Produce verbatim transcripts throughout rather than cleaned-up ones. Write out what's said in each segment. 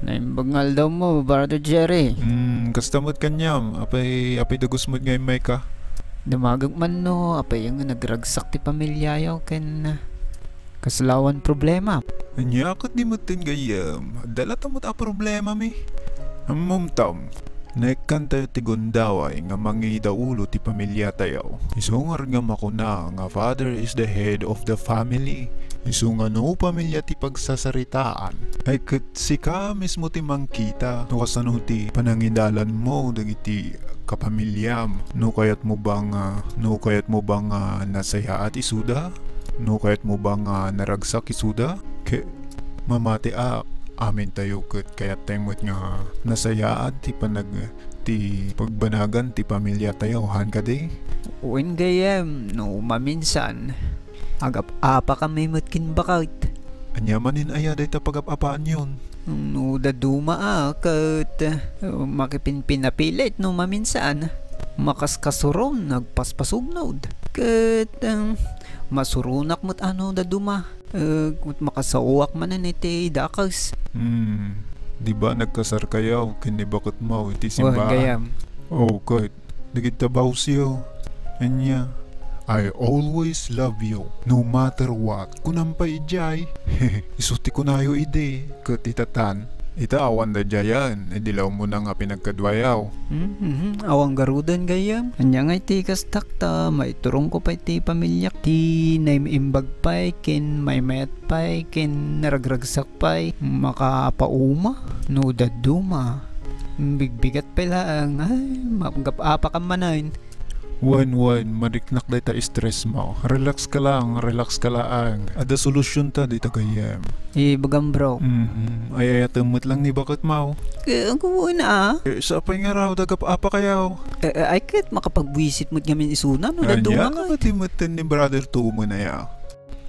Naimbag nga aldawmo, Brother Jerry. Hmm, kasta met kaniam, apay, apay dagus met nga immayka? Dumagek man no, apay nga nagragsak ti pamiliayo ken, ah, kasla awan problema. Ania ket di metten gayyem, adda latta met a problemami. Ammom, Tom, naikkantayo ti gundaway nga mangidaulo ti pamiliatayo. Isu ngarud nga makuna nga father is the head of the family. Isu nga no pamilia ti pagsasaritaan, ay ket sika mismo ti mangkita no kasano ti panangidalanmo dagiti kapamiliam. No kayatmo ba nga, no kayatmo ba nga nasayaat isuda? No kayatmo ba nga naragsak isuda? Ket mamatiak, amintayo ket kayattayo met nga nasayaat ti panag-, ti pagbanagan ti pamiliatayo, han kadi? Wen gayyem, no maminsan, agap-apakami met ken baket. Ania manen aya dayta pagap-apaanyon? No dadduma a, ket, uh, makipinpinapilit no maminsan. Makaskasuron, nagpaspasugnod. Ket, um, masuronak met a no dadduma. Eh, makasaoak manen iti dakes. Hmm. Di ba nagkasarkayo ken ni baketmo iti simbahan? Wen gayyem. O, ket dagiti bawsyo. Ania, "I always love you, no matter what." Kunam pay idiay. Isu ti kunayo idi. Ket ita tan, ita awan daydiayen, idi la umuna nga pinagkaduayo. Mhm, awan garuden gayyem. Ania ngay ti kastak ta maiturongko pay ti pamiliak ti naim-imbag pay ken maymayat pay ken naragragsak pay, makapauma no dadduma. Bigbigat pay laeng, ay, mapgap-apakam manen. Wen, wen, mariknak dayta stress mo. Relax ka lang, relax ka laeng. Adda solution ta dita gayyem. Ibagam, bro. Mhm. Ay-ayatem met lang ni baketmo. Eh, ang kuwan, ah. Eh, sapay nga raw, dagap-apakayo. Eh, eh, ay, ket makapagbuisit met ngamin isuna, no, dadduma nga. Ania nga ti metten ni Brother Tumo na ya.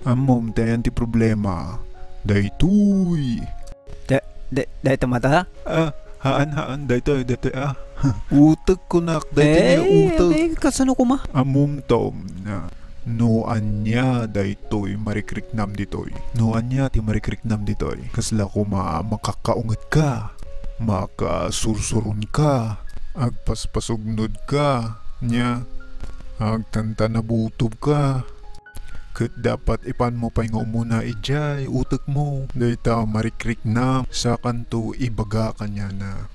Ammom, ti ayan ti problema. Daytoy. Da-, da-, dayta mata? Ah, haan, haan, daytoy, daytoy, ah. Utek kunak, daytoy nga utek. Eh, kasano koma? Ammom, Tom, na, no ania daytoy marikriknam ditoy. No ania ti marikriknam ditoy. Kasla koma makakaunget ka, makasursuron ka, agpaspasugnod ka, nia, agtantanabutob ka. Ket dapat ipanmo pay nga umuna idiay utekmo dayta marikriknam, sakanto ibaga kaniana.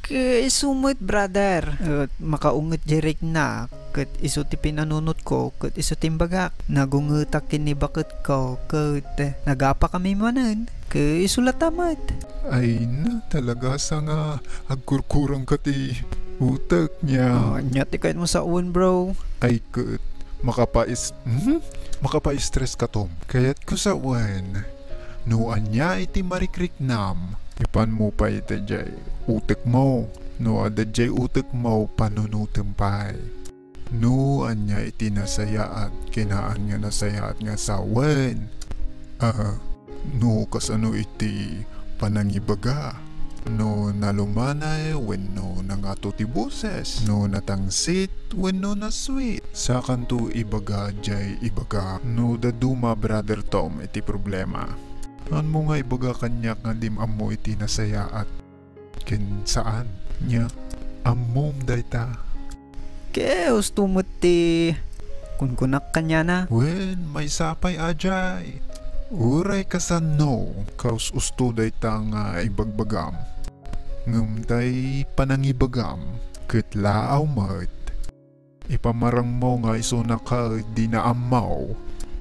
Ke-, isu met, brother. Et makaunget diay riknak, ket isu ti pinanunotko, ket isu ti imbagak. Nagungetak ken ni baketko, ket nagapakami manen. Ket isu latta met. Ay na, talaga sa nga agkurkurangka ti utek nia. Ah, ania ti kayatmo sawen, bro? Ay, ket makapais-, mhm, makapaistres ka, Tom. Kayatko sawen, no ania iti marikriknam, ipanmo pay iti diay utekmo. No adda diay utekmo, panunotem pay. No ania iti nasayaat, kinaan nga nasayaat nga sawen. Ah, no kasano iti panangibaga, no nalumanay wenno nangato ti boses, no natangsit wenno nasweet, sakanto ibaga diay ibaga. No dadduma, Brother Tom, iti problema, haanmo nga ibaga kaniak nga dim ammo iti nasayaat ken saan, nia, ammom dayta. Ket usto met ti kunkunak kaniana. Wen, maysa pay a diay. Uray kasano, kaus-usto dayta nga ibagbagam. Ngem tay panangibagam, ket laaw met. Ipamarangmo nga isuna ket dina ammo.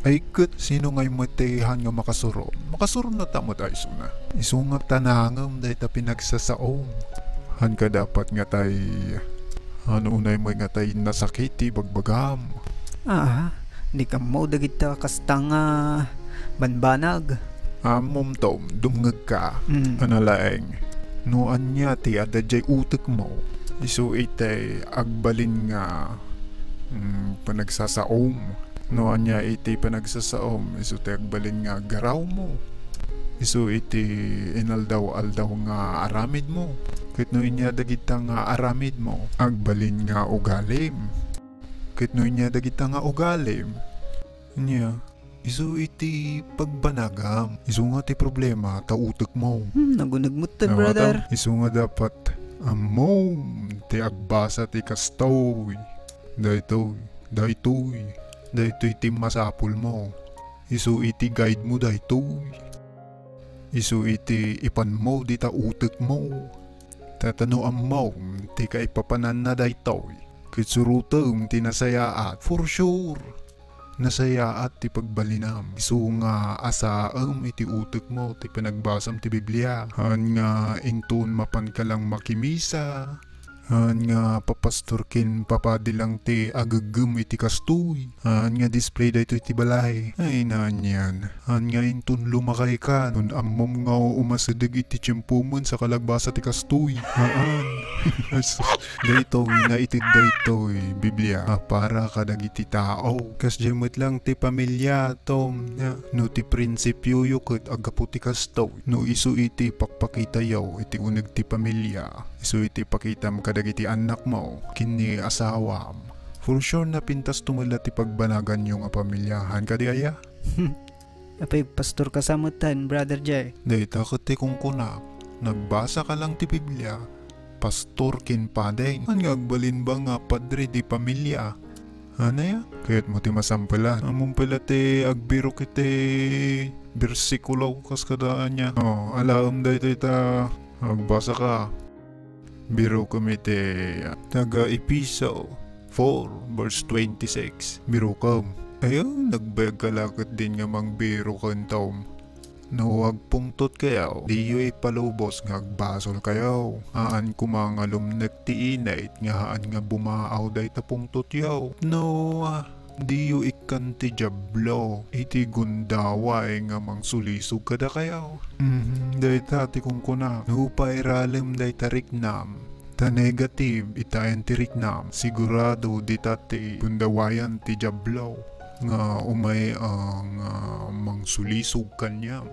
Ay ket sino ngay met ti haan nga makasuron? Makasuron latta met a isuna. Isu nga tanangem dayta pinagsasaom. Haan ka dapat nga tay, haan unay met nga tay nasakit ti ibagbagam. Ah, di kammo dagita kasta nga banbanag. Ammom, Tom, dumngegka. Mm. Ania laeng, no ania ti adda diay utekmo, isu iti agbalin nga, mm, panagsasaom. No ania iti panagsasaom, isu ti agbalin nga garawmo. Isu iti inaldaw-aldaw nga aramidmo. Ket no ania dagita nga aramidmo, agbalin nga ugalim. Ket no ania dagita nga ugalim, ania, Isu iti pagbanagam. Isu nga ti problema ta utekmo. Hmm, naguneg metten, brother. Isu nga dapat ammom ti agbasa ti kastoy. Daytoy, daytoy, daytoy ti masapulmo. Isu iti guide mo daytoy. Isu iti ipanmo dita utekmo. Ta no ammom ti kaipapananna daytoy, ket surotem ti nasayaat, for sure. Nasayaat ti pagbalinam. Isu nga asaem iti utekmo ti panagbasam ti Biblia. Haan nga inton mapanka lang makimisa, haan nga papastor ken papadi lang ti ageggem iti kastoy. Haan nga display daytoy ti balay. Ay, naanyan. Haan nga inton lumakayka, no ammom nga umasideg iti tiempomen sa kalagbasa ti kastoy. Haan. Daytoy, naited daytoy Biblia a para kadagiti tao. Kasdiay met lang ti pamilya, Tom, nia? No ti prinsipioyo ket aggapu ti kastoy, no isu iti pakpakitayo iti uneg ti pamilya, isu iti pakitam kadagiti annakmo ken ni asawam, for sure, napintas to met la ti pagbanaganyo nga pamilya. Haan kadi aya? Apay, pastor ka sa metten, Brother Jay? Dayta ket ti kunkunak, nagbasa ka lang ti Biblia, pastor ken padeng. Haan nga agbalin ba nga padre di pamilya? Ania? Kayatmo ti masampelan. Ammom pay la ti agbirok iti bersikulo kas kada ania. O, alaem daytoy ta agbasa ka. Birokem iti, ah, taga-Efeso four, verse twenty-six. Birokem. Ayo, nagbayag ka la ketdin nga mangbiro kentom. No agpungtotkayo, diyo ipalubos nga agbasolkayo. Haan koma nga lumnek ti init nga haan nga bumaaw dayta pungtotyo. No, ah, diyo ikkan ti Diablo iti gundaway nga mangsulisog kadakayo. Mhm, dayta ti kunkuna. No pairalem dayta riknam, ta negative itayan ti riknam, sigurado dita ti gundawayan ti Diablo nga umay, ah, nga mangsulisog kaniam.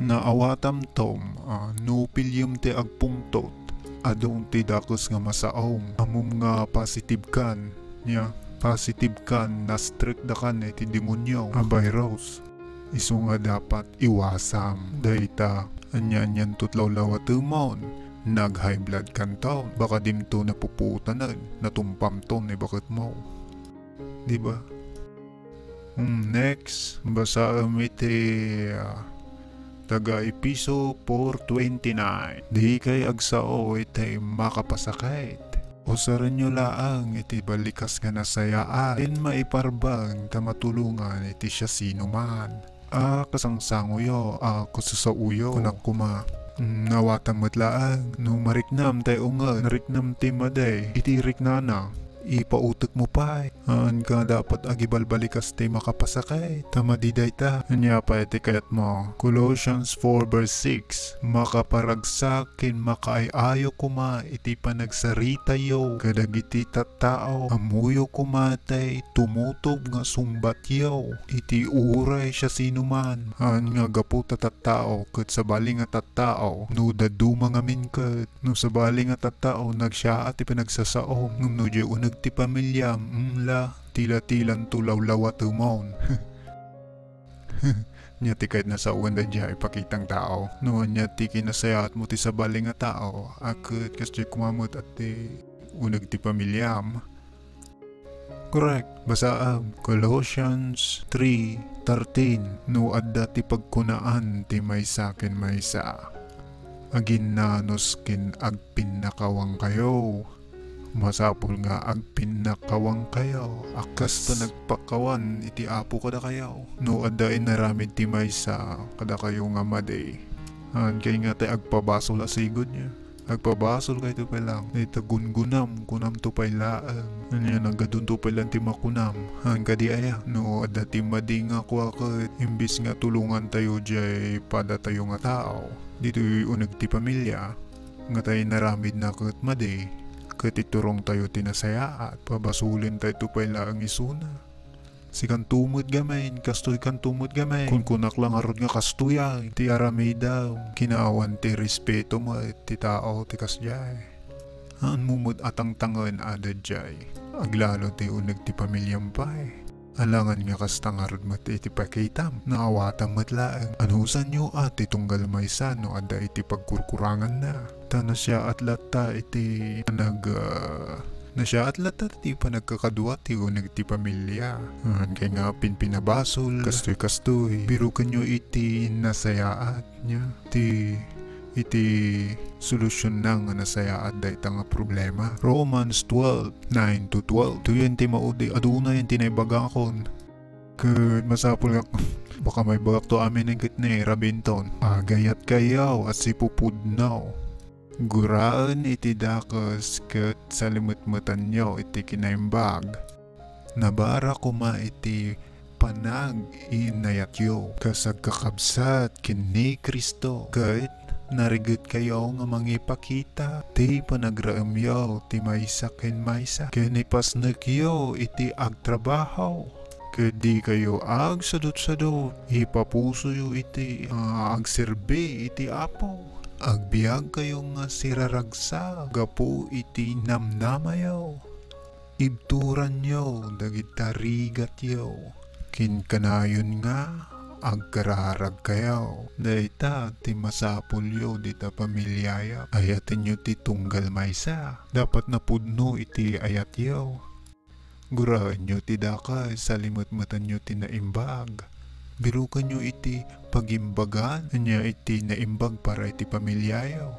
Naawatam, Tom, ah, no piliem ti agpungtot, adun ti dakes nga masaom. Ammom nga positive kan, nia, positive kan, na-strike dakan iti demonio a virus. Isu nga dapat iwasam dayta. Ania-anianto ti lawlawatemon, nag-high blood kanto, baka dimto napuputanen, natumpamton ni baketmo. Di ba? Hmm, next, basaem iti, ah, taga-Efeso four twenty-nine. Dikay agsao iti makapasakit. Usarenyo laeng iti balikas nga nasayaat ken maiparbeng ta matulongan iti siasinoman a kasangsangoyo a kasasaoyo. Kunak koma, mm, awatam met laeng no mariknam tay ungen, nariknam ti madi iti riknana. Ipautekmo pay. Haan nga dapat agibalbalikas ti makapasakit. Ta madi dayta. Ania pay ti kayatmo? Colossians four verse six, makaparagsak ken makaay-ayo koma iti panagsaritayo kadagiti tattao. Ammoyo koma tay tumutob nga sungbatyo iti uray siasinoman. Haan nga gapu ta tattao ket sabali nga tattao, no dadduma ngamin ket, no sabali nga tattao, nagsaat ti panagsasaom, ngem no diay uneg ti pamiliam, mm la, tila-tilanto lawlawatemon. Ania ti kayat nasaoen daydiay ipakitang tao? No ania ti kinasayaatmo ti sabali nga tao, a ket kasdiay koma met a ti uneg ti pamiliam? Correct. Basaem, Colossians three thirteen, no adda ti pagkunaan ti maysa ken maysa, aginnanus ken agpinnakawankayo. Masapul nga agpinnakawankayo a kas ta nagpakawan iti Apo kadakayo. No adda inaramid ti maysa kadakayo nga madi, haan kay nga tay agpabasol a sigud nia. Agpabasol kayto pay lang. Dayta gungunam, kunamto pay laeng. Ania, naggadunto pay lang ti makunam. Haan kadi aya, no adda ti madi nga kua ket imbes nga tulongantayo diay padatayo nga tao, ditoy uneg ti pamilya, nga tay inaramidna ket madi, ket iturongtayo ti nasayaat, pabasolentayto pay laeng isuna. Sikanto met gamin, kastoy kanto met gamin. Kunkunak la ngarud nga kastoy a ti aramidem. Kinaawan ti respeto met ti tao ti kasdiay. Haanmo met a tangtangen a daydiay. Aglalo ti uneg ti pamiliam pay. Alangan nga kasta ngarud met iti pakitam, naawatam met laeng. Anusanyo a ti tunggal maysa no adda iti pagkurkuranganna. Ta nasiaat latta iti panag-, ah, nasiaat latta ti panagkakadua ti uneg ti pamilia. Ngem kay nga pinpinabasol, kastoy-kastoy, birokenyo iti nasayaat nia. Ti, iti solusyon na nga nasayaat dayta nga problema. Romans twelve, nine to twelve. Daytoy ti maudi, aduna ti naibagakon. Ket masapul nga, baka maibagak to amin ket ni Rabinton. Agayatkayo a sipupudno. Guraen iti dakes ket salimetmetanyo iti kinaimbag. Nabara koma iti panag-inayatyo kas agkakabsat ken ni Cristo, ket narigetkayo nga mangipakita ti panagraemyo ti maysa ken maysa, ken ipasnekyo iti agtrabaho. Ket dikayo agsadutsadut, ipapusoyo iti, ah, agserbi iti Apo. Agbiagkayo nga siraragsak gapu iti namnamayo. Ibturanyo dagiti rigatyo. Kinkanayon nga agkararagkayo. Dayta ti masapulyo dita pamiliayo. Ayatenyo ti tunggal maysa. Dapat napudno iti ayatyo. Guraenyo ti dakes, salimetmetanyo ti naimbag. Birokenyo iti pagimbagan, ania iti naimbag para iti pamiliayo.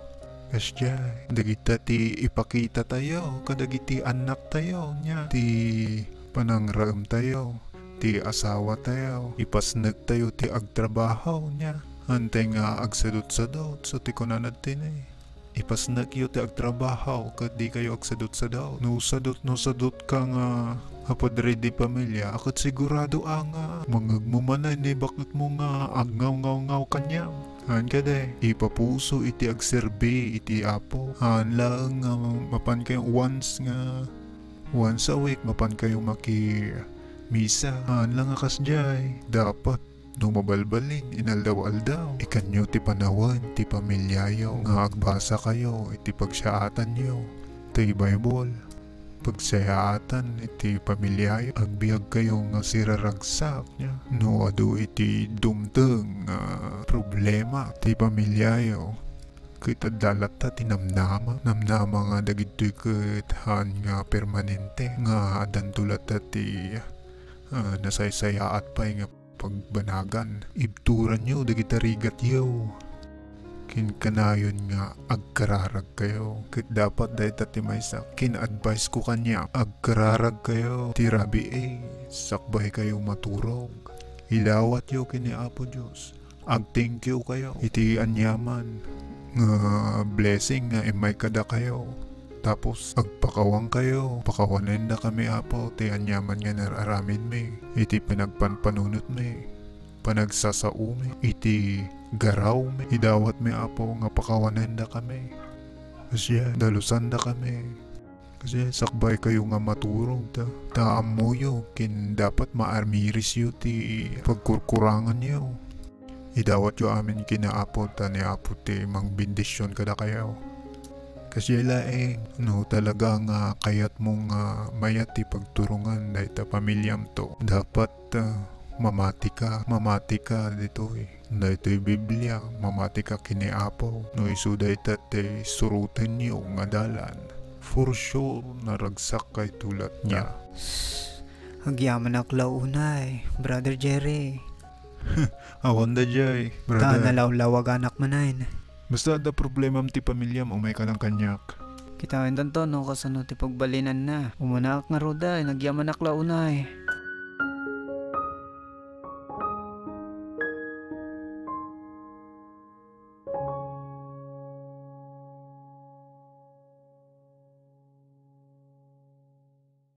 Kasdiay, dagita ti ipakitatayo kadagiti annaktayo, nia ti panangraemtayo, ti asawatayo, ipasnektayo ti agtrabaho, nia. Antay nga agsadutsadut, so ti kunana daytoy. Ipasnekyo ti agtrabaho ket dikayo agsadutsadut. No sadut, no sadutka nga apadre di pamilia, ket sigurado a nga mangngegmo manen ni baketmo nga agngawngawngaw kaniam. Haan kadi, ipapuso iti agserbi iti Apo. Haan laeng nga mapankayo once nga, once a week, mapankayo makimisa. Haan la nga kasdiay. Dapat No mabalbalin, inaldaw-aldaw, ikanyo ti panawen ti pamiliayo nga agbasakayo iti pagsiyaatanyo ti Bible. Pagsayaatan iti pamiliayo, agbiagkayo nga siraragsak, nia. No adu iti dumteng nga problema ti pamiliayo, ket adda latta ti namnama, namnama nga dagitoy ket haan nga permanente, nga addanto latta ti, ah, nasaysayaat pay nga pagbanagan. Ibturanyo dagiti rigatyo. Kinkanayon nga agkararagkayo. Ket dapat dayta ti maysa. Kin-advise ko kaniak, agkararagkayo ti rabii. Sakbaykayo maturog. Idawatyo ken ni Apo Dios. Agthank you kayo iti aniaman nga blessing nga immay kadakayo. Tapos, agpakawan kayo. Pakawanenda kami, Apo, ti aniaman nga nar-aramidmi, iti panagpanpanunotmi, panagsasaomi, iti garawmi. Idawatmi, Apo, nga pakawanenda kami. Kasdiay, dalusanda kami. Kasdiay, sakbay kayo nga maturog ta, ta ammoyo ken dapat maarmirisyo ti pagkurkuranganyo. Idawatyo amin ken ni Apo, ta ni Apo ti mangbendision kadakayo. Kasdiay laeng, no talaga nga kayatmo nga mayat ti pagturongan dayta pamiliamto, dapat, ah, mamatika, mamatika ditoy. Daytoy Biblia, mamatika ken ni Apo. No isu dayta ti surotenyo nga dalan, for sure, naragsakkayto latta. Nia. Agyamanak la unay, Brother Jerry. Awan daydiay, brother. Ta nalawlawaganak manen. Basta adda problemam ti pamiliam, umayka lang kaniak. Kitaentanto no kasano ti pagbalinanna. Umanaak ngarud, ay, nagyamanak la unay.